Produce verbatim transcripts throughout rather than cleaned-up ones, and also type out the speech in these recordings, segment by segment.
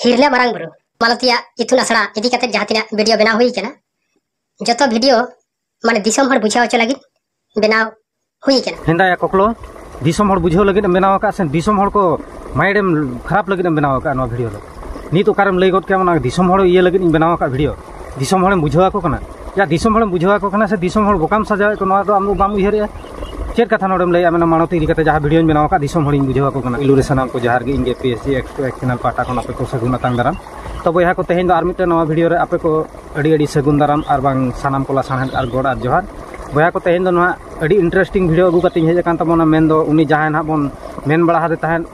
ᱦᱤᱨᱞᱟᱹ ᱢᱟᱨᱟᱝ ᱵᱩᱨᱩ ᱢᱟᱞᱚᱛᱤᱭᱟᱜ ᱤᱛᱩᱱ ᱟᱥᱲᱟ ᱤᱫᱤ ᱠᱟᱛᱮ ᱡᱟᱦᱟᱸ ᱛᱤᱱᱟᱹᱜ ᱵᱷᱤᱰᱤᱭᱳ ᱵᱮᱱᱟᱣ ᱦᱩᱭ ᱠᱟᱱᱟ, ᱡᱚᱛᱚ ᱵᱷᱤᱰᱤᱭᱳ ᱢᱟᱱᱮ ᱫᱤᱥᱚᱢ ᱦᱚᱲ ᱵᱩᱡᱷᱟᱹᱣ ᱦᱚᱪᱚ ᱞᱟᱹᱜᱤᱫ ᱵᱮᱱᱟᱣ ᱦᱩᱭ ᱠᱟᱱᱟ᱾ ᱦᱮᱸᱫᱟᱭᱟ ᱠᱚᱠᱞᱚ, ᱫᱤᱥᱚᱢ ᱦᱚᱲ ᱵᱩᱡᱷᱟᱹᱣ ᱞᱟᱹᱜᱤᱫ ᱮᱢ ᱵᱮᱱᱟᱣ ᱟᱠᱟᱫ ᱥᱮ ᱫᱤᱥᱚᱢ ᱦᱚᱲ ᱠᱚ ᱢᱟᱭᱤᱱᱰ ᱮᱢ ᱠᱷᱟᱨᱟᱯ ᱞᱟᱹᱜᱤᱫ ᱮᱢ ᱵᱮᱱᱟᱣ ᱟᱠᱟᱫ ᱱᱚᱣᱟ ᱵᱷᱤᱰᱤᱭᱳ ᱫᱚ? ᱱᱤᱛ ᱚᱠᱟᱨᱮᱢ ᱞᱟᱹᱭ ᱜᱚᱫ ᱠᱮᱭᱟ ᱚᱱᱟ ᱫᱤᱥᱚᱢ ᱦᱚᱲ ᱤᱭᱟᱹ ᱞᱟᱹᱜᱤᱫ ᱤᱧ ᱵᱮᱱᱟᱣ ᱟᱠᱟᱫ ᱵᱷᱤᱰᱤᱭᱳ? ᱫᱤᱥᱚᱢ ᱦᱚᱲᱮᱢ ᱵᱩᱡᱷᱟᱹᱣ ᱟᱠᱚ ᱠᱟᱱᱟ? ᱭᱟ, ᱫᱤᱥᱚᱢ ᱦᱚᱲᱮᱢ ᱵᱩᱡᱷᱟᱹᱣ ᱟᱠᱚ ᱠᱟᱱᱟ ᱥᱮ ᱫᱤᱥᱚᱢ ᱦᱚᱲ ᱵᱚᱠᱟᱢ ᱥᱟᱡᱟᱣᱮᱫ ᱠᱚ, ᱱᱚᱣᱟ ᱫᱚ ᱟᱢ ᱫᱚ ᱵᱟᱢ ᱩᱭᱦᱟᱹᱨᱮᱜᱼᱟ? ᱪᱮᱫ ᱠᱟᱛᱷᱟ ᱱᱚᱰᱮᱢ ᱞᱟᱹᱭᱟ? ᱢᱮᱱᱟ ᱢᱟᱱᱚᱛ ᱤᱫᱤ ᱠᱟᱛᱮ ᱡᱟᱦᱟᱸ ᱵᱷᱤᱰᱤᱭᱳᱧ ᱵᱮᱱᱟᱣ ᱟᱠᱟᱫ, ᱫᱤᱥᱚᱢ ᱦᱚᱲᱤᱧ ᱵᱩᱡᱷᱟᱹᱣ ᱟᱠᱚ ᱠᱟᱱᱟ᱾ ᱤᱞᱩ ᱨᱮ ᱥᱟᱱᱟᱢ ᱠᱚ ᱡᱚᱦᱟᱨ ᱜᱮ, ᱤᱧ ᱜᱮ P S C X two X channel ᱯᱟᱦᱴᱟ ᱠᱷᱚᱱ ᱟᱯᱮ ᱠᱚ ᱥᱟᱹᱜᱩᱱ ᱟᱛᱟᱝ ᱫᱟᱨᱟᱢ᱾ ᱛᱚ ᱵᱚᱭᱦᱟ ᱠᱚ, ᱛᱮᱦᱮᱧ ᱫᱚ ᱟᱨ ᱢᱤᱫᱴᱮᱱ ᱱᱟᱣᱟ ᱵᱷᱤᱰᱤᱭᱳ ᱨᱮ ᱟᱯᱮ ᱠᱚ ᱟᱹᱰᱤ ᱟᱹᱰᱤ ᱥᱟᱹᱜᱩᱱ ᱫᱟᱨᱟᱢ ᱟᱨ ᱵᱟᱝ ᱥᱟᱱᱟᱢ ᱠᱚᱞᱟ ᱥᱟᱶᱦᱮᱫ ᱟᱨ ᱜᱚᱰ ᱟᱨ ᱡᱚᱦᱟᱨ᱾ ᱵᱚᱭᱦᱟ ᱠᱚ, ᱛᱮᱦᱮᱧ ᱫᱚ ᱱᱚᱣᱟ ᱟᱹᱰᱤ ᱤᱱᱴᱟᱨᱮᱥᱴᱤᱝ ᱵᱷᱤᱰᱤᱭᱳ ᱟᱹᱜᱩ ᱠᱟᱛᱮᱧ ᱦᱮᱡ ᱟᱠᱟᱱ ᱛᱟᱵᱚᱱᱟ, ᱢᱮᱱᱫᱚ ᱩᱱᱤ ᱡᱟᱦᱟᱸᱭ ᱱᱟᱦᱟᱜ ᱵᱚᱱ ᱢᱮᱱ ᱵᱟᱲᱟ ᱟᱫᱮ ᱛᱟᱦᱮᱸᱫ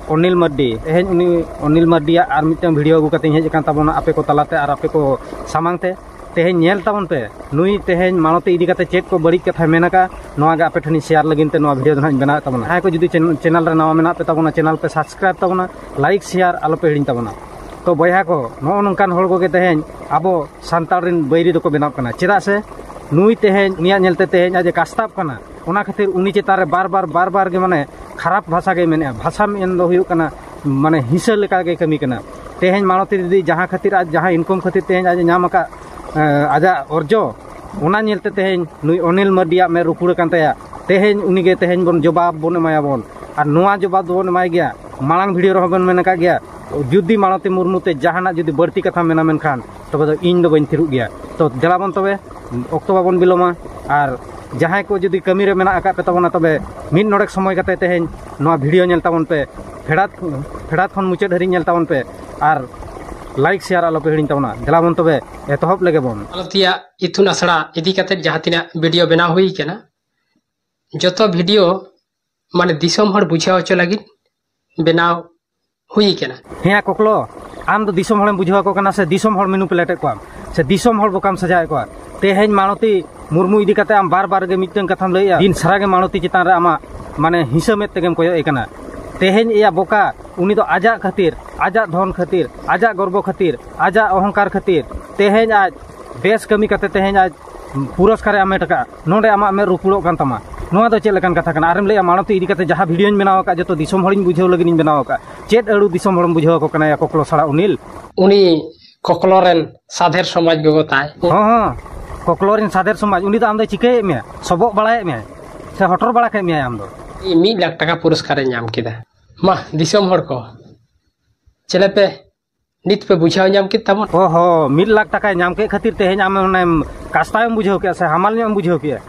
ᱚᱱᱤᱞ ᱢᱟᱨᱰᱤ᱾ ᱛᱮᱦᱮᱧ ᱩᱱᱤ ᱚᱱᱤᱞ ᱢᱟᱨᱰᱤᱭᱟᱜ ᱟᱨ ᱢᱤᱫᱴᱟᱝ ᱵᱷᱤᱰᱤᱭᱳ ᱟᱹᱜᱩ ᱠᱟᱛᱮᱧ ᱦᱮᱡ ᱟᱠᱟᱱ ᱛᱟᱵᱚᱱᱟ ᱟᱯᱮ ᱠᱚ ᱛᱟᱞᱟᱛᱮ ᱟᱨ ᱟᱯᱮ ᱠᱚ ᱥᱟᱢᱟᱝ ᱛᱮ᱾ ᱛᱮᱦᱮᱧ ᱧᱮᱞ ᱛᱟᱵᱚᱱ ᱯᱮ, ᱱᱩᱭ ᱛᱮᱦᱮᱧ ᱢᱟᱱᱚᱛᱤ ᱤᱫᱤ ᱠᱟᱛᱮ ᱪᱮᱫ ᱠᱚ ᱵᱟᱹᱲᱤᱡ ᱠᱟᱛᱷᱟᱭ ᱢᱮᱱ ᱟᱠᱟᱫ, ᱱᱚᱣᱟ ᱜᱮ ᱟᱯᱮ ᱴᱷᱮᱱᱤᱧ ᱥᱮᱭᱟᱨ ᱞᱟᱹᱜᱤᱫ ᱛᱮ ᱱᱚᱣᱟ ᱵᱷᱤᱰᱤᱭᱳ ᱫᱚ ᱱᱟᱦᱟᱜ ᱤᱧ ᱵᱮᱱᱟᱣᱮᱫ ᱛᱟᱵᱚᱱᱟ᱾ ᱡᱟᱦᱟᱸᱭ ᱠᱚ ᱡᱩᱫᱤ ᱪᱮᱱ-, ᱪᱮᱱᱮᱞ ᱨᱮ ᱱᱟᱣᱟ ᱢᱮᱱᱟᱜ ᱯᱮ ᱛᱟᱵᱚᱱᱟ, ᱪᱮᱱᱮᱞ ᱯᱮ ᱥᱟᱵᱥᱠᱨᱟᱭᱤᱵ ᱛᱟᱵᱚᱱᱟ, ᱞᱟᱭᱤᱠ ᱥᱮᱭᱟᱨ ᱟᱞᱚ ᱯᱮ ᱦᱤᱲᱤᱧ ᱛᱟᱵᱚᱱᱟ᱾ ᱛᱚ ᱵᱚᱭᱦᱟ ᱠᱚ, ᱱᱚᱜᱼᱚ ᱱᱚᱝᱠᱟᱱ ᱦᱚᱲ ᱠᱚᱜᱮ ᱛᱮᱦᱮᱧ ᱟᱵᱚ ᱥᱟᱱᱛᱟᱲ ᱨᱮᱱ ᱵᱟᱹᱭᱨᱤ ᱫᱚᱠᱚ ᱵᱮᱱᱟᱣ ᱠᱟᱱᱟ᱾ ᱪᱮᱫᱟᱜ ᱥᱮ ᱱᱩᱭ ᱛᱮᱦᱮᱧ, ᱩᱱᱤᱭᱟᱜ ᱧᱮᱞᱛᱮ ᱛᱮᱦᱮᱧ ᱟᱡ ᱮ ᱠᱟᱥᱛᱟᱵ ᱠᱟᱱᱟ, ᱚᱱᱟ ᱠᱷᱟᱹᱛᱤᱨ ᱩᱱᱤ ᱪᱮᱛᱟᱱ ᱨᱮ ᱵᱟᱨ ᱵᱟᱨ, ᱵᱟᱨ ᱵᱟᱨ ᱜᱮ ᱢᱟᱱᱮ ᱠᱷᱟᱨᱟᱯ ᱵᱷᱟᱥᱟ ᱜᱮᱭ ᱢᱮᱱᱮᱜᱼᱟ᱾ ᱵᱷᱟᱥᱟ ᱢᱮᱱ ᱫᱚ ᱦᱩᱭᱩᱜ ᱠᱟᱱᱟ ᱢᱟᱱᱮ ᱦᱤᱸᱥᱟᱹ ᱞᱮᱠᱟ ᱜᱮ ᱠᱟᱹᱢᱤ ᱠᱟᱱᱟ᱾ ᱛᱮᱦᱮᱧ ᱢᱟᱞᱚᱛᱤ ᱫᱤᱫᱤ ᱡᱟᱦᱟᱸ ᱠᱷᱟᱹᱛᱤᱨ ᱟᱡ ᱡᱟᱦᱟᱸ ᱤᱱᱠᱟᱢ ᱠᱷᱟᱹᱛᱤᱨ ᱛᱮᱦᱮᱧ ᱟᱡ ᱮ ᱧᱟᱢ ᱟᱠᱟᱫ, ᱮᱸ, ᱟᱡᱟᱜ ᱚᱨᱡᱚ, ᱚᱱᱟ ᱧᱮᱞᱛᱮ ᱛᱮᱦᱮᱧ ᱱᱩᱭ ᱚᱱᱤᱞ ᱢᱟᱨᱰᱤᱭᱟᱜ ᱢᱮᱫ ᱨᱩᱯᱩᱲ ᱟᱠᱟᱱ ᱛᱟᱭᱟ᱾ ᱛᱮᱦᱮᱧ ᱩᱱᱤᱜᱮ ᱛᱮᱦᱮᱧ ᱵᱚᱱ ᱡᱚᱵᱟᱵ ᱵᱚᱱ ᱮᱢᱟᱭᱟᱵᱚᱱ᱾ ᱟᱨ ᱱᱚᱣᱟ ᱡᱚᱵᱟᱵ ᱫᱚᱵᱚᱱ ᱮᱢᱟᱭ ᱜᱮᱭᱟ᱾ ᱢᱟᱲᱟᱝ ᱵᱷᱤᱰᱤᱭᱳ ᱨᱮᱦᱚᱸ ᱵᱚᱱ ᱢᱮᱱ ᱟᱠᱟᱫ ᱜᱮᱭᱟ, ᱡᱩᱫᱤ ᱢᱟᱞᱚᱛᱤ ᱢᱩᱨᱢᱩ ᱛᱮ ᱡᱟᱦᱟᱱᱟᱜ ᱡᱩᱫᱤ ᱵᱟᱹᱲᱛᱤ ᱠᱟᱛᱷᱟ ᱢᱮᱱᱟ ᱢᱮᱱᱠᱷᱟᱱ ᱛᱚᱵᱮ ᱫᱚ ᱤᱧ ᱫᱚ ᱵᱟᱹᱧ ᱛᱷᱤᱨᱚᱜ ᱜᱮᱭᱟ᱾ ᱛᱚ ᱫᱮᱞᱟ ᱵᱚᱱ ᱛᱚᱵᱮ, ᱚᱠᱛᱚ ᱵᱟᱵᱚᱱ ᱵᱤᱞᱚᱢᱟ᱾ ᱟᱨ ᱡᱟᱦᱟᱸᱭ ᱠᱚ ᱡᱩᱫᱤ ᱠᱟᱹᱢᱤ ᱨᱮ ᱢᱮᱱᱟᱜ ᱟᱠᱟᱫ ᱯᱮ ᱛᱟᱵᱚᱱᱟ, ᱛᱚᱵᱮ ᱢᱤᱫ ᱱᱚᱰᱮᱠ ᱥᱚᱢᱚᱭ ᱠᱟᱛᱮ ᱛᱮᱦᱮᱧ ᱱᱚᱣᱟ ᱵᱷᱤᱰᱤᱭᱳ ᱧᱮᱞ ᱛᱟᱵᱚᱱ ᱯᱮ, ᱯᱷᱮᱰᱟᱛ, ᱯᱷᱮᱰᱟᱛ ᱠᱷᱚᱱ ᱢᱩᱪᱟᱹᱫ ᱦᱟᱹᱨᱤᱡ ᱧᱮᱞ ᱛᱟᱵᱚᱱ ᱯᱮ, ᱟᱨ ᱞᱟᱭᱤᱠ ᱥᱮᱭᱟᱨ ᱟᱞᱚ ᱯᱮ ᱦᱤᱲᱤᱧ ᱛᱟᱵᱚᱱᱟ᱾ ᱫᱮᱞᱟ ᱵᱚᱱ ᱛᱚᱵᱮ ᱮᱛᱚᱦᱚᱵ ᱞᱮᱜᱮ ᱵᱚᱱ᱾ ᱢᱟᱞᱚᱛᱤᱭᱟᱜ ᱤᱛᱩᱱ ᱟᱥᱲᱟ ᱤᱫᱤ ᱠᱟᱛᱮ ᱡᱟᱦᱟᱸ ᱛᱤᱱᱟᱹᱜ ᱵᱷᱤᱰᱤᱭᱳ ᱵᱮᱱᱟᱣ ᱦᱩᱭ ᱠᱟᱱᱟ, ᱡᱚᱛᱚ ᱵᱷᱤᱰᱤᱭᱳ ᱢᱟᱱᱮ ᱫᱤᱥᱚᱢ ᱦᱚᱲ ᱵᱩᱡᱷᱟᱹᱣ ᱦᱚᱪᱚ ᱞᱟᱹᱜᱤᱫ ᱵᱮᱱᱟᱣ ᱦᱩᱭ ᱠᱟᱱᱟ᱾ ᱦᱮᱸ ᱭᱟ ᱠᱚᱠᱞᱚ, ᱟᱢ ᱫᱚ ᱫᱤᱥᱚᱢ ᱦᱚᱲᱮᱢ ᱵᱩᱡᱷᱟᱹᱣ ᱟᱠᱚ ᱠᱟᱱᱟ ᱥᱮ ᱫᱤᱥᱚᱢ ᱦᱚᱲ ᱢᱮᱱᱩᱯᱩᱞᱮᱴ ᱮᱫ ᱠᱚᱣᱟᱢ ᱥᱮ ᱫᱤᱥᱚᱢ ᱦᱚᱲ ᱵᱚᱠᱟᱢ ᱥᱟᱡᱟᱣᱮᱫ ᱠᱚᱣᱟ? ᱛᱮᱦᱮᱧ ᱢᱟᱞᱚᱛᱤ ᱢᱩᱨᱢᱩ ᱤᱫᱤ ᱠᱟᱛᱮ ᱟᱢ ᱵᱟᱨ ᱵᱟᱨ ᱜᱮ ᱢᱤᱫᱴᱟᱝ ᱠᱟᱛᱷᱟᱢ ᱞᱟᱹᱭᱮᱜᱼᱟ᱾ ᱫᱤᱱ ᱥᱟᱨᱟ ᱜᱮ ᱢᱟᱞᱚᱛᱤ ᱪᱮᱛᱟᱱ ᱨᱮ ᱟᱢᱟᱜ ᱢᱟᱱᱮ ᱦᱤᱥᱟᱹ ᱢᱮᱫ ᱛᱮᱜᱮᱢ ᱠᱚᱭᱚᱜ ᱮ ᱠᱟᱱᱟ᱾ ᱛᱮᱦᱮᱧ ᱮᱭᱟ ᱵᱚᱠᱟ, ᱩᱱᱤ ᱫᱚ ᱟᱡᱟᱜ ᱠᱷᱟᱹᱛᱤᱨ, ᱟᱡᱟᱜ ᱫᱷᱚᱱ ᱠᱷᱟᱹᱛᱤᱨ, ᱟᱡᱟᱜ ᱜᱚᱨᱵᱚ ᱠᱷᱟᱹᱛᱤᱨ, ᱟᱡᱟᱜ ᱚᱦᱚᱝᱠᱟᱨ ᱠᱷᱟᱹᱛᱤᱨ ᱛᱮᱦᱮᱧ ᱟᱡ ᱵᱮᱥ ᱠᱟᱹᱢᱤ ᱠᱟᱛᱮ ᱛᱮᱦᱮᱧ ᱟᱡ ᱯᱩᱨᱚᱥᱠᱟᱨᱮ ᱦᱟᱢᱮᱴ ᱟᱠᱟᱫᱼᱟ᱾ ᱱᱚᱰᱮ ᱟᱢᱟᱜ ᱢᱮᱫ ᱨᱩᱯᱩᱲᱚᱜ ᱠᱟᱱ ᱛᱟᱢᱟ᱾ ᱱᱚᱣᱟ ᱫᱚ ᱪᱮᱫ ᱞᱮᱠᱟᱱ ᱠᱟᱛᱷᱟ ᱠᱟᱱᱟ? ᱟᱨᱮᱢ ᱞᱟᱹᱭᱟ ᱢᱟᱲᱚᱛᱤ ᱤᱫᱤ ᱠᱟᱛᱮ ᱡᱟᱦᱟᱸ ᱵᱷᱤᱰᱤᱭᱳᱧ ᱵᱮᱱᱟᱣ ᱟᱠᱟᱫ, ᱡᱚᱛᱚ ᱫᱤᱥᱚᱢ ᱦᱚᱲᱤᱧ ᱵᱩᱡᱷᱟᱹᱣ ᱞᱟᱹᱜᱤᱫ ᱤᱧ ᱵᱮᱱᱟᱣ ᱟᱠᱟᱫ᱾ ᱪᱮᱫ ᱟᱹᱲᱩ ᱫᱤᱥᱚᱢ ᱦᱚᱲᱮᱢ ᱵᱩᱡᱷᱟᱹᱣ ᱟᱠᱚ ᱠᱟᱱᱟ ᱭᱟ ᱠᱚᱠᱞᱚ ᱥᱟᱲᱟ ᱩᱱᱤᱞ? ᱩᱱᱤ ᱠᱚᱠᱞᱚ ᱨᱮᱱ ᱥᱟᱫᱷᱮᱨ ᱥᱚᱢᱟᱡᱽ ᱜᱚᱜᱚ ᱛᱟᱭ᱾ ᱦᱚᱸ, ᱦᱚᱸ, ᱠᱚᱠᱞᱚ ᱨᱮᱱ ᱥᱟᱫᱷᱮᱨ ᱥᱚᱢᱟᱡᱽ, ᱩᱱᱤ ᱫᱚ ᱟᱢ ᱫᱚᱭ ᱪᱤᱠᱟᱹᱭᱮᱫ ᱢᱮᱭᱟ? ᱥᱚᱵᱚᱜ ᱵᱟᱲᱟᱭᱮᱫ ᱢᱮᱭᱟᱭ ᱥᱮ ᱦᱚᱴᱚᱨ ᱵᱟᱲᱟ ᱠᱮᱫ ᱢᱮᱭᱟᱭ ᱟᱢ ᱫᱚ? ᱢᱤᱫ ᱞᱟᱠᱷ ᱴᱟᱠᱟ ᱯᱩᱨᱚᱥᱠᱟᱨᱮ ᱧᱟᱢ ᱠᱮᱫᱟ᱾ ᱢᱟ, ᱫᱤᱥᱚᱢ ᱦᱚᱲ ᱠᱚ, ᱪᱮᱞᱮ ᱯᱮ ᱱᱤᱛ ᱯᱮ ᱵᱩᱡᱷᱟᱹᱣ ᱧᱟᱢ ᱠᱮᱫ ᱛᱟᱵᱚᱱ? ᱚ ᱦᱚ, ᱢᱤᱫ ᱞᱟᱠᱷ ᱴᱟᱠᱟᱭ ᱧᱟᱢ ᱠᱮᱫ ᱠᱷᱟᱹᱛᱤᱨ ᱛᱮᱦᱮᱧ ᱟᱢ ᱚᱱᱮᱢ ᱠᱟᱥᱛᱟᱣᱮᱢ ᱵᱩᱡᱷᱟᱹᱣ ᱠᱮᱫᱼᱟ ᱥᱮ ᱦᱟᱢᱟᱞ ᱧᱚᱜ ᱮᱢ ᱵᱩᱡᱷᱟᱹᱣ ᱠᱮᱫᱼᱟ?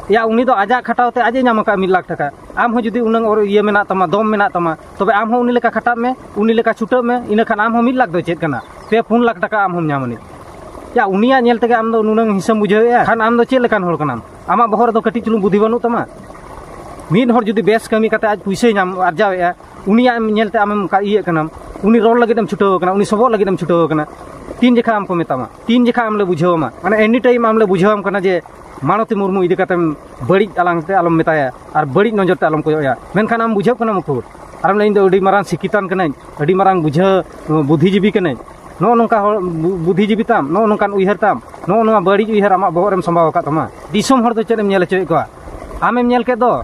ᱭᱟ, ᱩᱱᱤ ᱫᱚ ᱟᱡᱟᱜ ᱠᱷᱟᱴᱟᱣ ᱛᱮ ᱟᱡ ᱮ ᱧᱟᱢ ᱟᱠᱟᱫ ᱢᱤᱫ ᱞᱟᱠᱷ ᱴᱟᱠᱟ᱾ ᱟᱢ ᱦᱚᱸ ᱡᱩᱫᱤ ᱩᱱᱟᱹᱝ ᱚᱨ-, ᱤᱭᱟᱹ ᱢᱮᱱᱟᱜ ᱛᱟᱢᱟ, ᱫᱚᱢ ᱢᱮᱱᱟᱜ ᱛᱟᱢᱟ, ᱛᱚᱵᱮ ᱟᱢ ᱦᱚᱸ ᱩᱱᱤ ᱞᱮᱠᱟ ᱠᱷᱟᱴᱟᱜ ᱢᱮ, ᱩᱱᱤ ᱞᱮᱠᱟ ᱪᱷᱩᱴᱟᱹᱜ ᱢᱮ, ᱤᱱᱟᱹ ᱠᱷᱟᱱ ᱟᱢ ᱦᱚᱸ ᱢᱤᱫ ᱞᱟᱠᱷ ᱫᱚ ᱪᱮᱫ ᱠᱟᱱᱟ? ᱯᱮ ᱯᱩᱱ ᱞᱟᱠᱷ ᱴᱟᱠᱟ ᱟᱢ ᱦᱚᱸᱢ ᱧᱟᱢ ᱟᱹᱱᱤᱡ᱾ ᱭᱟ, ᱩᱱᱤᱭᱟᱜ ᱧᱮᱞ ᱛᱮᱜᱮ ᱟᱢ ᱫᱚ ᱱᱩᱱᱟᱹᱝ ᱦᱤᱥᱟᱹᱢ ᱵᱩᱡᱷᱟᱹᱣᱮᱫᱼᱟ, ᱠᱷᱟᱱ ᱟᱢ ᱫᱚ ᱪᱮᱫ ᱞᱮᱠᱟᱱ ᱦᱚᱲ ᱠᱟᱱᱟᱢ? ᱟᱢᱟᱜ ᱵᱚᱦᱚᱜ ᱨᱮᱫᱚ ᱠᱟᱹᱴᱤᱡ ᱪᱩᱞᱩᱝ ᱵᱩᱫᱷᱤ ᱵᱟᱹᱱᱩᱜ ᱛᱟᱢᱟ? ᱢᱤᱫ ᱦᱚᱲ ᱡᱩᱫᱤ ᱵᱮᱥ ᱠᱟᱹᱢᱤ ᱠᱟᱛᱮ ᱟᱡ ᱯᱩᱭᱥᱟᱹᱭ ᱧᱟᱢ, ᱟᱨᱡᱟᱣᱮᱫᱼᱟ, ᱩᱱᱤᱭᱟᱜ ᱧᱮᱞ ᱛᱮ ᱟᱢᱮᱢ ᱠᱟ-, ᱤᱭᱟᱹᱜ ᱠᱟᱱᱟᱢ, ᱩᱱᱤ ᱨᱚᱲ ᱞᱟᱹᱜᱤᱫ ᱮᱢ ᱪᱷᱩᱴᱟᱹᱣ ᱟᱠᱟᱱᱟ, ᱩᱱᱤ ᱥᱚᱵᱚᱜ ᱞᱟᱹᱜᱤᱫ ᱮᱢ ᱪᱷᱩᱴᱟᱹᱣ ᱟᱠᱟᱱᱟ᱾ ᱛᱤᱱ ᱡᱚᱠᱷᱟ ᱟᱢ ᱠᱚ ᱢᱮᱛᱟᱢᱟ? ᱛᱤᱱ ᱡᱚᱠᱷᱟ ᱟᱢ ᱞᱮ ᱵᱩᱡᱷᱟᱹᱣ ᱟᱢᱟ? ᱢᱟᱱᱮ, any time ᱟᱢ ᱞᱮ ᱵᱩᱡᱷᱟᱹᱣ ᱟᱢ ᱠᱟᱱᱟ ᱡᱮ ᱢᱟᱲᱚᱛᱤ ᱢᱩᱨᱢᱩ ᱤᱫᱤ ᱠᱟᱛᱮᱢ ᱵᱟᱹᱲᱤᱡ ᱟᱞᱟᱝ ᱛᱮ ᱟᱞᱚᱢ ᱢᱮᱛᱟᱭᱟ ᱟᱨ ᱵᱟᱹᱲᱤᱡ ᱱᱚᱡᱚᱨ ᱛᱮ ᱟᱞᱚᱢ ᱠᱚᱭᱚᱜ ᱟᱭᱟ᱾ ᱢᱮᱱᱠᱷᱟᱱ ᱟᱢ ᱵᱩᱡᱷᱟᱹᱣ ᱠᱟᱱᱟ ᱢᱩᱠᱩᱴ, ᱟᱨᱮᱢ ᱞᱟᱹᱭᱟ, "ᱤᱧ ᱫᱚ ᱟᱹᱰᱤ ᱢᱟᱨᱟᱝ ᱥᱤᱠᱷᱤᱛᱟᱱ ᱠᱟᱹᱱᱟᱹᱧ, ᱟᱹᱰᱤ ᱢᱟᱨᱟᱝ ᱵᱩᱡᱷᱟᱹᱣ, ᱵᱩᱫᱽᱫᱷᱤᱡᱤᱵᱤ ᱠᱟᱹᱱᱟᱹᱧ, ᱱᱚᱜᱼᱚ ᱱᱚᱝᱠᱟ ᱦᱚᱲ, ᱵᱩ-, ᱵᱩᱫᱽᱫᱷᱤᱡᱤᱵᱤ ᱛᱟᱢ, ᱱᱚᱜᱼᱚ ᱱᱚᱝᱠᱟᱱ ᱩᱭᱦᱟᱹᱨ ᱛᱟᱢ, ᱱᱚᱜᱼᱚ ᱱᱚᱣᱟ ᱵᱟᱹᱲᱤᱡ ᱩᱭᱦᱟᱹᱨ ᱟᱢᱟᱜ ᱵᱚᱦᱚᱜ ᱨᱮᱢ ᱥᱟᱢᱵᱟᱣ ᱟᱠᱟᱫ ᱛᱟᱢᱟ?" ᱫᱤᱥᱚᱢ ᱦᱚᱲ ᱫᱚ ᱪᱮᱫ ᱮᱢ ᱧᱮᱞ ᱦᱚᱪᱚᱭᱮᱫ ᱠᱚᱣᱟ? ᱟᱢᱮᱢ ᱧᱮᱞ ᱠᱮᱫ ᱫᱚ,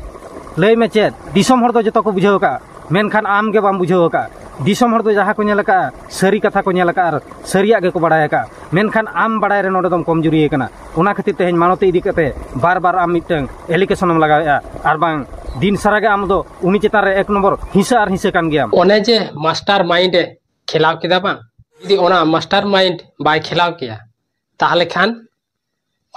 ᱞᱟᱹᱭ ᱢᱮ ᱪᱮᱫ? ᱫᱤᱥᱚᱢ ᱦᱚᱲ ᱫᱚ ᱡᱚᱛᱚ ᱠᱚ ᱵᱩᱡᱷᱟᱹᱣ ᱟᱠᱟᱫ, ᱢᱮᱱᱠᱷᱟᱱ ᱟᱢ ᱜᱮ ᱵᱟᱢ ᱵᱩᱡᱷᱟᱹᱣ ᱟᱠᱟᱫ᱾ ᱫᱤᱥᱚᱢ ᱦᱚᱲ ᱫᱚ ᱡᱟᱦᱟᱸ ᱠᱚ ᱧᱮᱞ ᱟᱠᱟᱫᱼᱟ, ᱥᱟᱹᱨᱤ ᱠᱟᱛᱷᱟ ᱠᱚ ᱧᱮᱞ ᱟᱠᱟᱫᱼᱟ ᱟᱨ ᱥᱟᱹᱨᱤᱭᱟᱜ ᱜᱮᱠᱚ ᱵᱟᱲᱟᱭ ᱟᱠᱟᱫᱼᱟ, ᱢᱮᱱᱠᱷᱟᱱ ᱟᱢ ᱵᱟᱲᱟᱭ ᱨᱮ ᱱᱚᱰᱮ ᱫᱚᱢ ᱠᱚᱢᱡᱩᱨᱤ ᱟᱠᱟᱱᱟ᱾ ᱚᱱᱟ ᱠᱷᱟᱹᱛᱤᱨ ᱛᱮᱦᱮᱧ ᱢᱟᱲᱚᱛᱤ ᱤᱫᱤ ᱠᱟᱛᱮ ᱵᱟᱨ ᱵᱟᱨ ᱟᱢ ᱢᱤᱫᱴᱟᱝ allegation ᱮᱢ ᱞᱟᱜᱟᱣᱮᱫᱼᱟ, ᱟᱨ ᱵᱟᱝ ᱫᱤᱱ ᱥᱟᱨᱟ ᱜᱮ ᱟᱢ ᱫᱚ ᱩᱱᱤ ᱪᱮᱛᱟᱱ ᱨᱮ ᱮᱠ ᱱᱚᱢᱵᱚᱨ ᱦᱤᱸᱥᱟᱹ ᱟᱨ ᱦᱤᱸᱥᱟᱹ ᱠᱟᱱ ᱜᱮᱭᱟᱢ᱾ ᱚᱱᱮ ᱡᱮ ᱢᱟᱥᱴᱟᱨ ᱢᱟᱭᱤᱱᱰ ᱮ ᱠᱷᱮᱞᱟᱣ ᱠᱮᱫᱟ ᱵᱟᱝ, ᱡᱩᱫᱤ ᱚᱱᱟ ᱢᱟᱥᱴᱟᱨ ᱢᱟᱭᱤᱱᱰ ᱵᱟᱭ ᱠᱷᱮᱞᱟᱣ ᱠᱮᱭᱟ, ᱛᱟᱦᱚᱞᱮ ᱠᱷᱟᱱ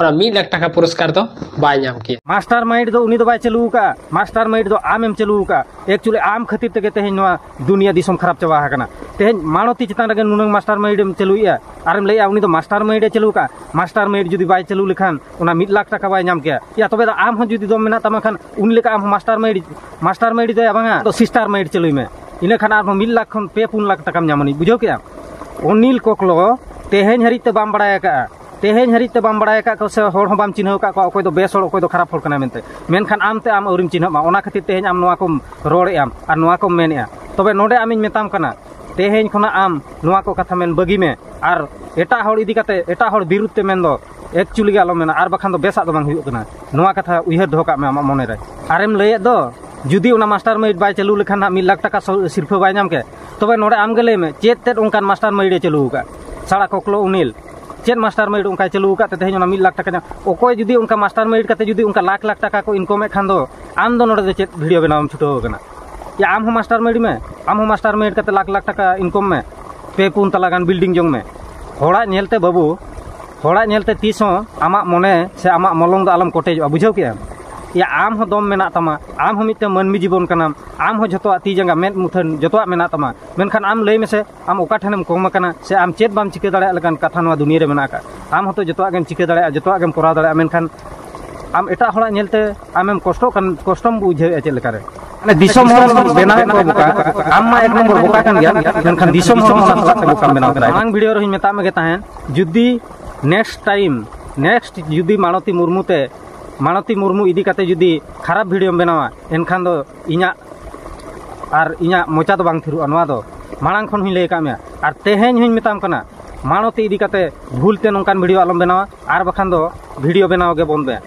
ᱚᱱᱟ ᱢᱤᱫ ᱞᱟᱠᱷ ᱴᱟᱠᱟ ᱯᱩᱨᱚᱥᱠᱟᱨ ᱫᱚ ᱵᱟᱭ ᱧᱟᱢ ᱠᱮᱭᱟ᱾ ᱢᱟᱥᱴᱟᱨ ᱢᱟᱭᱤᱱᱰ ᱫᱚ ᱩᱱᱤ ᱫᱚ ᱵᱟᱭ ᱪᱟᱹᱞᱩ ᱟᱠᱟᱫᱼᱟ, ᱢᱟᱥᱴᱟᱨ ᱢᱟᱭᱤᱱᱰ ᱫᱚ ᱟᱢᱮᱢ ᱪᱟᱹᱞᱩ ᱟᱠᱟᱫᱼᱟ᱾ Actually ᱟᱢ ᱠᱷᱟᱹᱛᱤᱨ ᱛᱮᱜᱮ ᱛᱮᱦᱮᱧ ᱱᱚᱣᱟ ᱫᱩᱱᱤᱭᱟᱹ ᱫᱤᱥᱚᱢ ᱠᱷᱟᱨᱟᱯ ᱪᱟᱵᱟ ᱟᱠᱟᱱᱟ᱾ ᱛᱮᱦᱮᱧ ᱢᱟᱲᱚᱛᱤ ᱪᱮᱛᱟᱱ ᱨᱮᱜᱮ ᱱᱩᱱᱟᱹᱝ ᱢᱟᱥᱴᱟᱨ ᱢᱟᱭᱤᱱᱰ ᱮᱢ ᱪᱟᱹᱞᱩᱭᱮᱫᱼᱟ, ᱟᱨᱮᱢ ᱞᱟᱹᱭᱮᱫᱼᱟ ᱩᱱᱤ ᱫᱚ ᱢᱟᱥᱴᱟᱨ ᱢᱟᱭᱤᱱᱰ ᱮ ᱪᱟᱹᱞᱩ ᱟᱠᱟᱫᱼᱟ᱾ ᱢᱟᱥᱴᱟᱨ ᱢᱟᱭᱤᱱᱰ ᱡᱩᱫᱤ ᱵᱟᱭ ᱪᱟᱹᱞᱩ ᱞᱮᱠᱷᱟᱱ ᱚᱱᱟ ᱢᱤᱫ ᱞᱟᱠᱷ ᱴᱟᱠᱟ ᱵᱟᱭ ᱧᱟᱢ ᱠᱮᱭᱟ᱾ ᱭᱟ, ᱛᱚᱵᱮ ᱫᱚ ᱟᱢ ᱦᱚᱸ ᱡᱩᱫᱤ ᱫᱚᱢ ᱢᱮᱱᱟᱜ ᱛᱟᱢᱟ ᱠᱷᱟᱱ ᱩᱱᱤ ᱞᱮᱠᱟ ᱟᱢ ᱦᱚᱸ ᱢᱟᱥᱴᱟᱨ ᱢᱟᱭᱤᱱᱰ, ᱢᱟᱥᱴᱟᱨ ᱢᱟᱭᱤᱱᱰ ᱫᱚᱭᱟ ᱵᱟᱝᱟ, ᱟᱫᱚ ᱥᱤᱥᱴᱟᱨ ᱢᱟᱭᱤᱱᱰ ᱪᱟᱹᱞᱩᱭ ᱢᱮ᱾ ᱤᱱᱟᱹ ᱠᱷᱟᱱ ᱟᱨᱦᱚᱸ ᱢᱤᱫ ᱞᱟᱠᱷ ᱠᱷᱚᱱ ᱯᱮ ᱯᱩᱱ ᱞᱟᱠᱷ ᱴᱟᱠᱟᱢ ᱧᱟᱢ ᱟᱹᱱᱤᱡ, ᱵᱩᱡᱷᱟᱹᱣ ᱠᱮᱜᱼᱟᱢ? ᱚᱱᱤᱞ ᱠᱚᱠᱞᱚ ᱛᱮᱦᱮᱧ ᱦᱟᱹᱨᱤᱡ ᱛᱮ ᱵᱟᱢ ᱵᱟᱲᱟᱭ ᱟᱠᱟᱫᱼᱟ, ᱛᱮᱦᱮᱧ ᱦᱟᱹᱨᱤᱡ ᱛᱮ ᱵᱟᱢ ᱵᱟᱲᱟᱭ ᱟᱠᱟᱫ ᱠᱚ ᱥᱮ ᱦᱚᱲ ᱦᱚᱸ ᱵᱟᱢ ᱪᱤᱱᱦᱟᱹᱣ ᱟᱠᱟᱫ ᱠᱚᱣᱟ, ᱚᱠᱚᱭ ᱫᱚ ᱵᱮᱥ ᱦᱚᱲ, ᱚᱠᱚᱭ ᱫᱚ ᱠᱷᱟᱨᱟᱯ ᱦᱚᱲ ᱠᱟᱱᱟᱭ ᱢᱮᱱᱛᱮ᱾ ᱢᱮᱱᱠᱷᱟᱱ ᱟᱢ ᱛᱮ ᱟᱢ ᱟᱹᱣᱨᱤᱢ ᱪᱤᱱᱦᱟᱹᱜ ᱢᱟ, ᱚᱱᱟ ᱠᱷᱟᱹᱛᱤᱨ ᱛᱮᱦᱮᱧ ᱟᱢ ᱱᱚᱣᱟ ᱠᱚᱢ ᱨᱚᱲᱮᱫᱼᱟ ᱟᱨ ᱱᱚᱣᱟ ᱠᱚᱢ ᱢᱮᱱᱮᱫᱼᱟ᱾ ᱛᱚᱵᱮ ᱱᱚᱰᱮ ᱟᱢᱤᱧ ᱢᱮᱛᱟᱢ ᱠᱟᱱᱟ, ᱛᱮᱦᱮᱧ ᱠᱷᱚᱱᱟᱜ ᱟᱢ ᱱᱚᱣᱟ ᱠᱚ ᱠᱟᱛᱷᱟ ᱢᱮᱱ ᱵᱟᱹᱜᱤ ᱢᱮ ᱟᱨ ᱮᱴᱟᱜ ᱦᱚᱲ ᱤᱫᱤ ᱠᱟᱛᱮ, ᱮᱴᱟᱜ ᱦᱚᱲ ᱵᱤᱨᱩᱫᱷ ᱛᱮ ᱢᱮᱱ ᱫᱚ ᱮᱠᱪᱩᱭᱮᱞᱤ ᱜᱮ ᱟᱞᱚᱢ ᱢᱮᱱᱟ, ᱟᱨ ᱵᱟᱠᱷᱟᱱ ᱫᱚ ᱵᱮᱥᱟᱜ ᱫᱚ ᱵᱟᱝ ᱦᱩᱭᱩᱜ ᱠᱟᱱᱟ᱾ ᱱᱚᱣᱟ ᱠᱟᱛᱷᱟ ᱩᱭᱦᱟᱹᱨ ᱫᱚᱦᱚ ᱠᱟᱜ ᱢᱮ ᱟᱢᱟᱜ ᱢᱚᱱᱮ ᱨᱮ᱾ ᱟᱨᱮᱢ ᱞᱟᱹᱭᱮᱫ ᱫᱚ, ᱡᱩᱫᱤ ᱚᱱᱟ ᱢᱟᱥᱴᱟᱨ ᱢᱟᱭᱤᱱᱰ ᱵᱟᱭ ᱪᱟᱹᱞᱩ ᱞᱮᱠᱷᱟᱱ ᱦᱟᱸᱜ ᱢᱤᱫ ᱞᱟᱠᱷ ᱴᱟᱠᱟ ᱥᱚ-, ᱥᱤᱨᱯᱷᱟᱹ ᱵᱟᱭ ᱧᱟᱢ ᱠᱮ, ᱛᱚᱵᱮ ᱱᱚᱰᱮ ᱟᱢ ᱜᱮ ᱞᱟᱹᱭ ᱢᱮ, ᱪᱮᱫ ᱛᱮᱫ ᱚᱱᱠᱟᱱ ᱢᱟᱥᱴᱟᱨ ᱢᱟᱭᱤᱱᱰ ᱮ ᱪᱟᱹᱞᱩ ᱟᱠᱟᱫ? ᱥᱟᱲᱟ ᱠᱚᱠᱞᱚ ᱩᱱᱤᱞ, ᱪᱮᱫ ᱢᱟᱥᱴᱟᱨ ᱢᱟᱭᱤᱱᱰ ᱚᱱᱠᱟᱭ ᱪᱟᱹᱞᱩ ᱟᱠᱟᱫ ᱛᱮ ᱛᱮᱦᱮᱧ ᱚᱱᱟ ᱢᱤᱫ ᱞᱟᱠᱷ ᱴᱟᱠᱟ ᱧᱟᱢ? ᱚᱠᱚᱭ ᱡᱩᱫᱤ ᱚᱱᱠᱟ ᱢᱟᱥᱴᱟᱨ ᱢᱟᱭᱤᱱᱰ ᱠᱟᱛᱮ ᱡᱩᱫᱤ ᱚᱱᱠᱟ ᱞᱟᱠᱷ ᱞᱟᱠᱷ ᱴᱟᱠᱟ ᱠᱚ ᱤᱱᱠᱚᱢᱮᱫ ᱠᱷᱟᱱ ᱫᱚ, ᱟᱢ ᱫᱚ ᱱᱚᱰᱮ ᱫᱚ ᱪᱮᱫ ᱵᱷᱤᱰᱤᱭᱳ ᱵᱮᱱᱟᱣ ᱮᱢ ᱪᱷᱩᱴᱟᱹᱣ ᱟᱠᱟᱱᱟ? ᱭᱟ, ᱟᱢ ᱦᱚᱸ ᱢᱟᱥᱴᱟᱨ ᱢᱟᱭᱤᱱᱰ ᱢᱮ, ᱟᱢ ᱦᱚᱸ ᱢᱟᱥᱴᱟᱨ ᱢᱟᱭᱤᱱᱰ ᱠᱟᱛᱮ ᱞᱟᱠᱷ ᱞᱟᱠᱷ ᱴᱟᱠᱟ ᱤᱱᱠᱚᱢ ᱢᱮ, ᱯᱮ ᱯᱩᱱ ᱛᱟᱞᱟ ᱜᱟᱱ ᱵᱤᱞᱰᱤᱝ ᱡᱚᱝ ᱢᱮ᱾ ᱦᱚᱲᱟᱜ ᱧᱮᱞᱛᱮ ᱵᱟᱹᱵᱩ, ᱦᱚᱲᱟᱜ ᱧᱮᱞᱛᱮ ᱛᱤᱥ ᱦᱚᱸ ᱟᱢᱟᱜ ᱢᱚᱱᱮ ᱥᱮ ᱟᱢᱟᱜ ᱢᱚᱞᱚᱝ ᱫᱚ ᱟᱞᱚᱢ ᱠᱚᱴᱮᱡᱚᱜᱼᱟ, ᱵᱩᱡᱷᱟᱹᱣ ᱠᱮᱜᱼᱟᱢ? ᱭᱟ, ᱟᱢ ᱦᱚᱸ ᱫᱚᱢ ᱢᱮᱱᱟᱜ ᱛᱟᱢᱟ, ᱟᱢ ᱦᱚᱸ ᱢᱤᱫᱴᱟᱝ ᱢᱟᱹᱱᱢᱤ ᱡᱤᱵᱚᱱ ᱠᱟᱱᱟᱢ, ᱟᱢ ᱦᱚᱸ ᱡᱷᱚᱛᱚᱣᱟᱜ ᱛᱤ ᱡᱟᱸᱜᱟ ᱢᱮᱫ ᱢᱩᱴᱷᱟᱹᱱ ᱡᱷᱚᱛᱚᱣᱟᱜ ᱢᱮᱱᱟᱜ ᱛᱟᱢᱟ, ᱢᱮᱱᱠᱷᱟᱱ ᱟᱢ ᱞᱟᱹᱭ ᱢᱮᱥᱮ, ᱟᱢ ᱚᱠᱟ ᱴᱷᱮᱱᱮᱢ ᱠᱚᱢ ᱟᱠᱟᱱᱟ ᱥᱮ ᱟᱢ ᱪᱮᱫ ᱵᱟᱢ ᱪᱤᱠᱟᱹ ᱫᱟᱲᱮᱭᱟᱜ ᱞᱮᱠᱟᱱ ᱠᱟᱛᱷᱟ ᱱᱚᱣᱟ ᱫᱩᱱᱤᱭᱟᱹ ᱨᱮ ᱢᱮᱱᱟᱜ ᱟᱠᱟᱫ? ᱟᱢ ᱦᱚᱸᱛᱚ ᱡᱚᱛᱚᱣᱟᱜ ᱜᱮᱢ ᱪᱤᱠᱟᱹ ᱫᱟᱲᱮᱭᱟᱜᱼᱟ, ᱡᱚᱛᱚᱣᱟᱜ ᱜᱮᱢ ᱠᱚᱨᱟᱣ ᱫᱟᱲᱮᱭᱟᱜᱼᱟ, ᱢᱮᱱᱠᱷᱟᱱ ᱟᱢ ᱮᱴᱟᱜ ᱦᱚᱲᱟᱜ ᱧᱮᱞᱛᱮ ᱟᱢᱮᱢ ᱠᱚᱥᱴᱚᱜ ᱠᱟᱱ, ᱠᱚᱥᱴᱚᱢ ᱵᱩᱡᱷᱟᱹᱣᱮᱫᱼᱟ ᱪᱮᱫ ᱞᱮᱠᱟᱨᱮ? ᱢᱟᱱᱮ ᱫᱤᱥᱚᱢ ᱦᱚᱲ ᱵᱮᱱᱟᱣᱮᱫ ᱠᱚᱣᱟ ᱵᱚᱠᱟ᱾ ᱟᱢ ᱢᱟ ᱮᱠ ᱱᱚᱢᱵᱚᱨ ᱵᱚᱠᱟ ᱠᱟᱱ ᱜᱮᱭᱟ, ᱢᱮᱱᱠᱷᱟᱱ ᱫᱤᱥᱚᱢ ᱦᱚᱲ ᱚᱱᱟ ᱥᱟᱞᱟᱜ ᱛᱮ ᱵᱚᱠᱟᱢ ᱵᱮᱱᱟᱣ ᱠᱮᱫᱟ᱾ ᱢᱟᱲᱟᱝ ᱵᱷᱤᱰᱤᱭᱳ ᱨᱮᱦᱚᱸᱧ ᱢᱮᱛᱟᱜ ᱢᱮᱜᱮ ᱛᱟᱦᱮᱸᱫ, ᱡᱩᱫᱤ ᱱᱮᱠᱥᱴ ᱴᱟᱭᱤᱢ, ᱱᱮᱠᱥᱴ ᱡᱩᱫᱤ ᱢᱟᱲᱚᱛᱤ ᱢᱩᱨᱢᱩ ᱛᱮ, ᱢᱟᱲᱚᱛᱤ ᱢᱩᱨᱢᱩ ᱤᱫᱤ ᱠᱟᱛᱮ ᱡᱩᱫᱤ ᱠᱷᱟᱨᱟᱯ ᱵᱷᱤᱰᱤᱭᱳᱢ ᱵᱮᱱᱟᱣᱟ, ᱮᱱᱠᱷᱟᱱ ᱫᱚ ᱤᱧᱟᱹᱜ ᱟᱨ ᱤᱧᱟᱹᱜ ᱢᱚᱪᱟ ᱫᱚ ᱵᱟᱝ ᱛᱷᱤᱨᱚᱜᱼᱟ᱾ ᱱᱚᱣᱟ ᱫᱚ ᱢᱟᱲᱟᱝ ᱠᱷᱚᱱ ᱦᱚᱸᱧ ᱞᱟᱹᱭ ᱟᱠᱟᱫ ᱢᱮᱭᱟ, ᱟᱨ ᱛᱮᱦᱮᱧ ᱦᱚᱸᱧ ᱢᱮᱛᱟᱢ ᱠᱟᱱᱟ, ᱢᱟᱲᱚᱛᱤ ᱤᱫᱤ ᱠᱟᱛᱮ ᱵᱷᱩᱞ ᱛᱮ ᱱᱚᱝᱠᱟᱱ ᱵᱷᱤᱰᱤᱭᱳ ᱟᱞᱚᱢ ᱵᱮᱱᱟᱣᱟ, ᱟᱨ ᱵᱟᱠᱷᱟᱱ ᱫᱚ ᱵᱷᱤᱰᱤᱭᱳ ᱵᱮᱱᱟᱣ ᱜᱮ ᱵᱚᱱᱫ ᱢᱮ,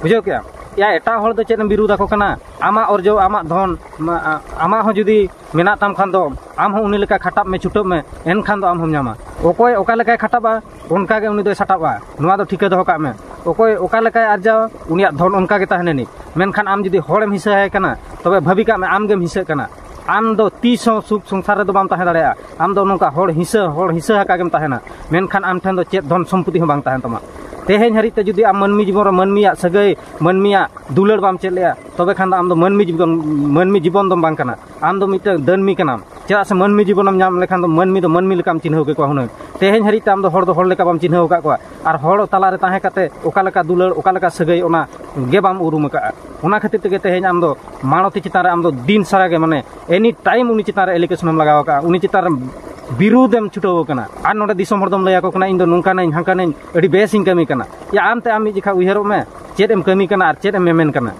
ᱵᱩᱡᱷᱟᱹᱣ ᱠᱮᱜᱼᱟᱢ? ᱭᱟ, ᱮᱴᱟᱜ ᱦᱚᱲ ᱫᱚ ᱪᱮᱫ ᱮᱢ ᱵᱤᱨᱩᱫ ᱟᱠᱚ ᱠᱟᱱᱟ? ᱟᱢᱟᱜ ᱚᱨᱡᱚ, ᱟᱢᱟᱜ ᱫᱷᱚᱱ, ᱢᱟ-, ᱟ-, ᱟᱢᱟᱜ ᱦᱚᱸ ᱡᱩᱫᱤ ᱢᱮᱱᱟᱜ ᱛᱟᱢ ᱠᱷᱟᱱ ᱫᱚ, ᱟᱢ ᱦᱚᱸ ᱩᱱᱤ ᱞᱮᱠᱟ ᱠᱷᱟᱴᱟᱜ ᱢᱮ, ᱪᱷᱩᱴᱟᱹᱜ ᱢᱮ, ᱮᱱᱠᱷᱟᱱ ᱫᱚ ᱟᱢ ᱦᱚᱸᱢ ᱧᱟᱢᱟ᱾ ᱚᱠᱚᱭ ᱚᱠᱟ ᱞᱮᱠᱟᱭ ᱠᱷᱟᱴᱟᱜᱼᱟ, ᱚᱱᱠᱟ ᱜᱮ ᱩᱱᱤ ᱫᱚᱭ ᱥᱟᱴᱟᱜᱼᱟ᱾ ᱱᱚᱣᱟ ᱫᱚ ᱴᱷᱤᱠᱟᱹ ᱫᱚᱦᱚ ᱠᱟᱜ ᱢᱮ, ᱚᱠᱚᱭ ᱚᱠᱟ ᱞᱮᱠᱟᱭ ᱟᱨᱡᱟᱣᱟ, ᱩᱱᱤᱭᱟᱜ ᱫᱷᱚᱱ ᱚᱱᱠᱟ ᱜᱮ ᱛᱟᱦᱮᱱᱟ ᱱᱤᱡ᱾ ᱢᱮᱱᱠᱷᱟᱱ ᱟᱢ ᱡᱩᱫᱤ ᱦᱚᱲᱮᱢ ᱦᱤᱥᱟᱹ ᱟᱭ ᱠᱟᱱᱟ, ᱛᱚᱵᱮ ᱵᱷᱟᱹᱵᱤ ᱠᱟᱜ ᱢᱮ, ᱟᱢ ᱜᱮᱢ ᱦᱤᱥᱟᱹᱜ ᱠᱟᱱᱟ᱾ ᱟᱢ ᱫᱚ ᱛᱤᱥ ᱦᱚᱸ ᱥᱩᱠ ᱥᱚᱝᱥᱟᱨ ᱨᱮᱫᱚ ᱵᱟᱢ ᱛᱟᱦᱮᱸ ᱫᱟᱲᱮᱭᱟᱜᱼᱟ᱾ ᱟᱢ ᱫᱚ ᱱᱚᱝᱠᱟ ᱦᱚᱲ ᱦᱤᱥᱟᱹ, ᱦᱚᱲ ᱦᱤᱥᱟᱹ ᱟᱠᱟ ᱜᱮᱢ ᱛᱟᱦᱮᱱᱟ᱾ ᱢᱮᱱᱠᱷᱟᱱ ᱟᱢ ᱴᱷᱮᱱ ᱫᱚ ᱪᱮᱫ ᱫᱷᱚᱱ ᱥᱚᱢᱯᱚᱛᱤ ᱦᱚᱸ ᱵᱟᱝ ᱛᱟᱦᱮᱱ ᱛᱟᱢᱟ᱾ ᱛᱮᱦᱮᱧ ᱦᱟᱹᱨᱤᱡ ᱛᱮ ᱡᱩᱫᱤ ᱟᱢ ᱢᱟᱹᱱᱢᱤ ᱡᱤᱵᱚᱱ ᱨᱮ ᱢᱟᱹᱱᱢᱤᱭᱟᱜ ᱥᱟᱹᱜᱟᱹᱭ, ᱢᱟᱹᱱᱢᱤᱭᱟᱜ ᱫᱩᱞᱟᱹᱲ ᱵᱟᱢ ᱪᱮᱫ ᱞᱮᱜᱼᱟ, ᱛᱚᱵᱮ ᱠᱷᱟᱱ ᱫᱚ ᱟᱢ ᱫᱚ ᱢᱟᱹᱱᱢᱤ ᱡᱤᱵᱚᱱ, ᱢᱟᱹᱱᱢᱤ ᱡᱤᱵᱚᱱ ᱫᱚᱢ ᱵᱟᱝ ᱠᱟᱱᱟ᱾ ᱟᱢ ᱫᱚ ᱢᱤᱫᱴᱟᱝ ᱫᱟᱹᱱᱢᱤ ᱠᱟᱱᱟᱢ᱾ ᱪᱮᱫᱟᱜ ᱥᱮ ᱢᱟᱹᱱᱢᱤ ᱡᱤᱵᱚᱱᱮᱢ ᱧᱟᱢ ᱞᱮᱠᱷᱟᱱ ᱫᱚ ᱢᱟᱹᱱᱢᱤ ᱫᱚ ᱢᱟᱹᱱᱢᱤ ᱞᱮᱠᱟᱢ ᱪᱤᱱᱦᱟᱹᱣ ᱠᱮᱠᱚᱣᱟ ᱦᱩᱱᱟᱹᱝ᱾ ᱛᱮᱦᱮᱧ ᱦᱟᱹᱨᱤᱡ ᱛᱮ ᱟᱢ ᱫᱚ ᱦᱚᱲ ᱫᱚ ᱦᱚᱲ ᱞᱮᱠᱟ ᱵᱟᱢ ᱪᱤᱱᱦᱟᱹᱣ ᱟᱠᱟᱫ ᱠᱚᱣᱟ᱾ ᱟᱨ ᱦᱚᱲ ᱛᱟᱞᱟᱨᱮ ᱛᱟᱦᱮᱸ ᱠᱟᱛᱮ ᱚᱠᱟ ᱞᱮᱠᱟ ᱫᱩᱞᱟᱹᱲ, ᱚᱠᱟ ᱞᱮᱠᱟ ᱥᱟᱹᱜᱟᱹᱭ, ᱚᱱᱟ ᱜᱮ ᱵᱟᱢ ᱩᱨᱩᱢ ᱟᱠᱟᱫᱼᱟ᱾ ᱚᱱᱟ ᱠᱷᱟᱹᱛᱤᱨ ᱛᱮᱜᱮ ᱛᱮᱦᱮᱧ ᱟᱢ ᱫᱚ ᱢᱟᱲᱚᱛᱤ ᱪᱮᱛᱟᱱ ᱨᱮ ᱟᱢ ᱫᱚ ᱫᱤᱱ ᱥᱟᱨᱟ ᱜᱮ, ᱢᱟᱱᱮ, ᱮᱱᱤ ᱴᱟᱭᱤᱢ ᱩᱱᱤ ᱪᱮᱛᱟᱱ ᱨᱮ ᱮᱞᱤᱜᱮᱥᱚᱱ ᱮᱢ ᱞᱟᱜᱟᱣ ᱟᱠᱟᱫᱼᱟ, ᱩᱱᱤ ᱪᱮᱛᱟᱱ ᱨᱮ ᱵᱤᱨᱩᱫᱷ ᱮᱢ ᱪᱷᱩᱴᱟᱹᱣ ᱟᱠᱟᱱᱟ᱾ ᱟᱨ ᱱᱚᱰᱮ ᱫᱤᱥᱚᱢ ᱦᱚᱲ ᱫᱚᱢ ᱞᱟᱹᱭ ᱟᱠᱚ ᱠᱟᱱᱟ, "ᱤᱧ ᱫᱚ ᱱᱚᱝᱠᱟᱱᱟᱹᱧ, ᱦᱟᱝᱠᱟᱱᱟᱹᱧ, ᱟᱹᱰᱤ ᱵᱮᱥ ᱤᱧ ᱠᱟᱹᱢᱤ ᱠᱟᱱᱟ᱾" ᱭᱟ, ᱟᱢ ᱛᱮ ᱟᱢ ᱢᱤᱫ ᱡᱚᱠᱷᱟ ᱩᱭᱦᱟᱹᱨᱚᱜ ᱢᱮ, ᱪᱮᱫ ᱮᱢ ᱠᱟᱹᱢᱤ ᱠᱟᱱᱟ ᱟᱨ ᱪᱮᱫ ᱮᱢ ᱢᱮᱢᱮᱱ ᱠᱟᱱᱟ?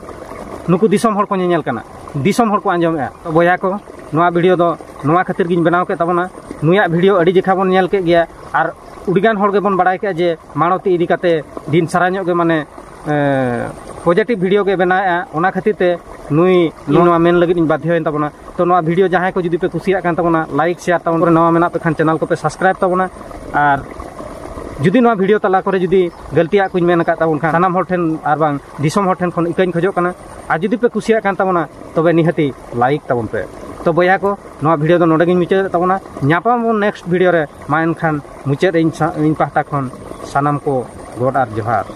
ᱱᱩᱠᱩ ᱫᱤᱥᱚᱢ ᱦᱚᱲ ᱠᱚ ᱧᱮᱧᱮᱞ ᱠᱟᱱᱟ, ᱫᱤᱥᱚᱢ ᱦᱚᱲ ᱠᱚ ᱟᱸᱡᱚᱢᱮᱜᱼᱟ᱾ ᱛᱚ ᱵᱚᱭᱦᱟ ᱠᱚ, ᱱᱚᱣᱟ ᱵᱷᱤᱰᱤᱭᱳ ᱫᱚ ᱱᱚᱣᱟ ᱠᱷᱟᱹᱛᱤᱨ ᱜᱤᱧ ᱵᱮᱱᱟᱣ ᱠᱮᱫ ᱛᱟᱵᱚᱱᱟ᱾ ᱱᱩᱭᱟᱜ ᱵᱷᱤᱰᱤᱭᱳ ᱟᱹᱰᱤ ᱡᱚᱠᱷᱟ ᱵᱚᱱ ᱧᱮᱞ ᱠᱮᱫ ᱜᱮᱭᱟ, ᱟᱨ ᱟᱹᱰᱤᱜᱟᱱ ᱦᱚᱲ ᱜᱮᱵᱚᱱ ᱵᱟᱲᱟᱭ ᱠᱮᱫᱼᱟ ᱡᱮ ᱢᱟᱲᱚᱛᱤ ᱤᱫᱤ ᱠᱟᱛᱮ ᱫᱤᱱ ᱥᱟᱨᱟ ᱧᱚᱜ ᱜᱮ ᱢᱟᱱᱮ ᱯᱚᱡᱤᱴᱤᱵᱷ ᱵᱷᱤᱰᱤᱭᱳ ᱜᱮ ᱵᱮᱱᱟᱣᱮᱫᱼᱟ᱾ ᱚᱱᱟ ᱠᱷᱟᱹᱛᱤᱨ ᱛᱮ ᱱᱩᱭ ᱱᱚᱣᱟ ᱢᱮᱱ ᱞᱟᱹᱜᱤᱫ ᱤᱧ ᱵᱟᱫᱽᱫᱷᱚᱭᱮᱱ ᱛᱟᱵᱚᱱᱟ᱾ ᱛᱚ ᱱᱚᱣᱟ ᱵᱷᱤᱰᱤᱭᱳ ᱡᱟᱦᱟᱸᱭ ᱠᱚ ᱡᱩᱫᱤ ᱯᱮ ᱠᱩᱥᱤᱭᱟᱜ ᱠᱟᱱ ᱛᱟᱵᱚᱱᱟ, ᱞᱟᱭᱤᱠ ᱥᱮᱭᱟᱨ ᱛᱟᱵᱚᱱ ᱯᱮ, ᱱᱟᱣᱟ ᱢᱮᱱᱟᱜ ᱯᱮ ᱠᱷᱟᱱ ᱪᱮᱱᱮᱞ ᱠᱚᱯᱮ ᱥᱟᱵᱥᱠᱨᱟᱭᱤᱵ ᱛᱟᱵᱚᱱᱟ᱾ ᱟᱨ ᱡᱩᱫᱤ ᱱᱚᱣᱟ ᱵᱷᱤᱰᱤᱭᱳ ᱛᱟᱞᱟ ᱠᱚᱨᱮ ᱡᱩᱫᱤ ᱜᱟᱹᱞᱛᱤᱭᱟᱜ ᱠᱚᱧ ᱢᱮᱱ ᱟᱠᱟᱫ ᱛᱟᱵᱚᱱ ᱠᱷᱟᱱ ᱥᱟᱱᱟᱢ ᱦᱚᱲ ᱴᱷᱮᱱ ᱟᱨ ᱵᱟᱝ ᱫᱤᱥᱚᱢ ᱦᱚᱲ ᱴᱷᱮᱱ ᱠᱷᱚᱱ ᱤᱠᱟᱹᱧ ᱠᱷᱚᱡᱚᱜ ᱠᱟᱱᱟ᱾ ᱟᱨ ᱡᱩᱫᱤ ᱯᱮ ᱠᱩᱥᱤᱭᱟᱜ ᱠᱟᱱ ᱛᱟᱵᱚᱱᱟ ᱛᱚᱵᱮ ᱱᱤᱦᱟᱹᱛᱤ ᱞᱟᱭᱤᱠ ᱛᱟᱵᱚᱱ ᱯᱮ᱾ ᱛᱚ ᱵᱚᱭᱦᱟ ᱠᱚ, ᱱᱚᱣᱟ ᱵᱷᱤᱰᱤᱭᱳ ᱫᱚ ᱱᱚᱰᱮ ᱜᱤᱧ ᱢᱩᱪᱟᱹᱫᱮᱫ ᱛᱟᱵᱚᱱᱟ᱾ ᱧᱟᱯᱟᱢ ᱟᱵᱚᱱ ᱱᱮᱠᱥᱴ ᱵᱷᱤᱰᱤᱭᱳ ᱨᱮ᱾ ᱢᱟ ᱮᱱᱠᱷᱟᱱ ᱢᱩᱪᱟᱹᱫ ᱤᱧ ᱥᱟ-, ᱤᱧ ᱯᱟᱦᱴᱟ ᱠᱷᱚᱱ ᱥᱟᱱᱟᱢ ᱠᱚ ᱜᱚᱰ ᱟᱨ ᱡᱚᱦᱟᱨ᱾